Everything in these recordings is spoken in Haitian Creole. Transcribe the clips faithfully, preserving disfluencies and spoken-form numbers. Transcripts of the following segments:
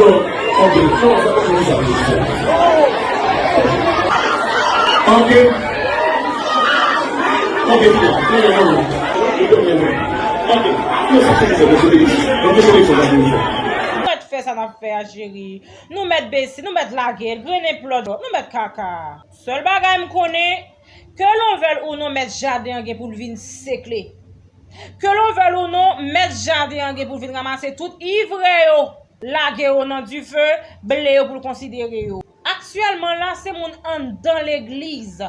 Ok, kòman sa, kòman sa, kòman sa? Ok. Ok, kòman sa, kòman sa? Ok, kòman sa, kòman sa? Ok, kòman sa, kòman sa? Nou mèt fè sa n ap fè a, cheri. Nou mèt bese, nou mèt lage l, grennen plòt, nou mèt kaka. Sèl bagay m konnen, ke l on vèl ou non, mèt jaden an gen pou l vin sekle. Ke l on vèl ou non, mèt jaden an gen pou l vin ranmase tout ivre yo, lage yo nan dife, ble yo pou l konsidere yo. Aktyèlman la, se moun anndan legliz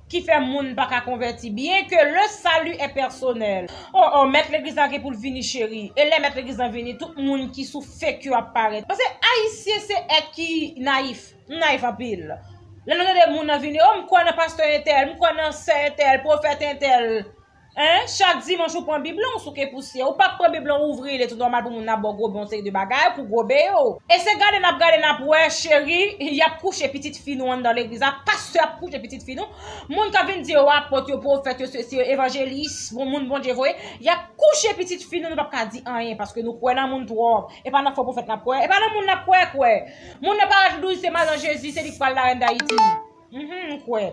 ki fè moun pa ka konvèti, byenke le salut est personnel. Oh, oh, mèt legliz la gen pou l vini, cheri. E lè mèt legliz lan vini, tout moun ki sou fake yo ap parèt. Paske Ayisyen se èt ki nayif. M nayif anpil. Lè nou tande moun nan vini, "Oh, m kwè nan pastè entèl, m kwè nan sè entèl, pwofèt entèl." Hein? Chak dimanch ou pran Bib lan, ou souke pousyè. Ou pa pran Bib lan, ou ouvri li tou nòmal pou moun nan ba w gobe yon seri de bagay, pou gobe yo. E se gade n ap gade n ap wè, cheri, y ap kouche pitit fi nou anndan legliz la, pastè ap kouche pitit fi nou. Moun k ap vin di yo apot, yo pwofèt, yo sesi, yo evanjelis, bon moun Bondye voye, y ap kouche pitit fi nou, nou p ap ka di anyen, paske nou kwè nan moun twòp. E pa nan fo pwofèt n ap kwè, e pa nan moun n ap kwè, kwè. Moun nan parèt li di se madan Jezi, se li k pral larèn Dayiti. Mhm, m kwè.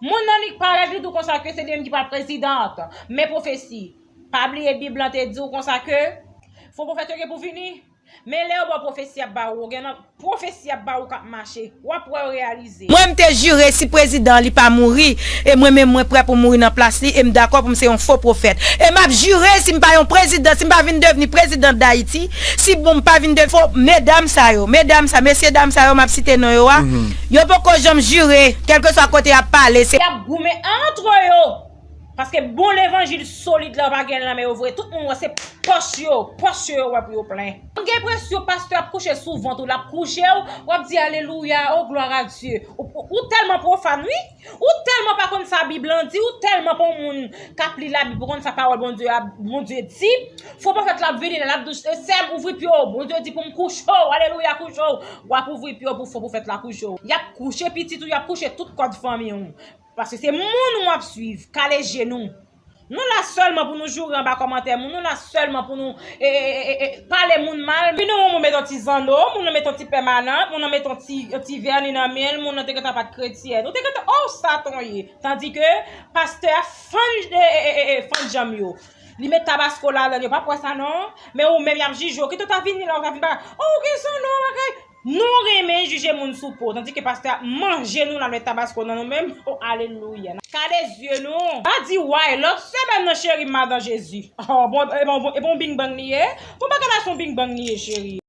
Moun nan li k parèt li di w konsa ke se li menm ki pral prezidant. Men pwofesi. Pa bliye Bib lan te di w konsa ke fo pwofèt yo gen pou vini. Men lè yo ba w pwofesi y ap ba w, ou gen nan pwofesi y ap ba w k ap mache. W ap wè yo reyalize. Mwen, m te jire si prezidan an li pa mouri, e mwen menm mwen prè pou mouri nan plas li, e m dakò pou m se yon fo pwofèt. E m ap jire si m pa yon prezidan, si m pa vin devni prezidan Dayiti, si bon m pa vin devni fo medam sa yo, medam sa, mesye dam sa yo m ap site non yo a, yo poko janm jire, kèlkeswa kote y ap pale, se y ap goumen antre yo. Paske bon levanjil solid la yo pa gen nan men yo vre. Tout moun wè se pòch yo, pòch yo yo wè pou yo plen. M gen enpresyon pastè ap kouche sou vant ou, l ap kouche w, w ap di alelouya, o glwa a Dye. Ou, ou, ou tèlman pwofàn, wi. Ou tèlman pa konn sa Bib lan di, ou tèlman pa yon moun k ap li Labib pou konn sa pawòl Bondye a, Bondye di. Fo pwofèt la ap vini la, l ap di w, "Sè m, ouvri pye w, Bondye di pou m kouche w, alelouya, kouche w." W ap ouvri pye w pou fo pwofèt la kouche w. Y ap kouche pitit ou, y ap kouche tout kòd fanmi w. Paske se moun w ap swiv, kale je nou. Nou la sèlman pou nou joure anba kòmantè moun, nou la sèlman pou nou, e, e, e, e, pale moun mal. Pi nou, moun met yon ti zanno, moun nan met yon ti pèmanan, moun nan met yon ti, yon ti vèni nan men l, moun nan te gentan pa t kretyen. Nou te gentan, oh, sa ton ye. Tandike pastè a fann, e, e, e, e, fann janm yo. Li met tabasko ladan l, yo p ap wè sa non. Men ou menm y ap jije w. Kite w ta vini la, w ta vin ba, oh, ou gen zanno, bagay. Nou renmen jije moun sou po, tandike pastè ap manje nou, l ap met tabasko nan nou menm. Oh, alelouya. Kale zye nou. Pa di way, lòt semèn nan cheri m madan Jezi. Oh, bon, e bon, bon, e bon bing bang li ye. Bon bagay la se yon bing bang li ye, cheri.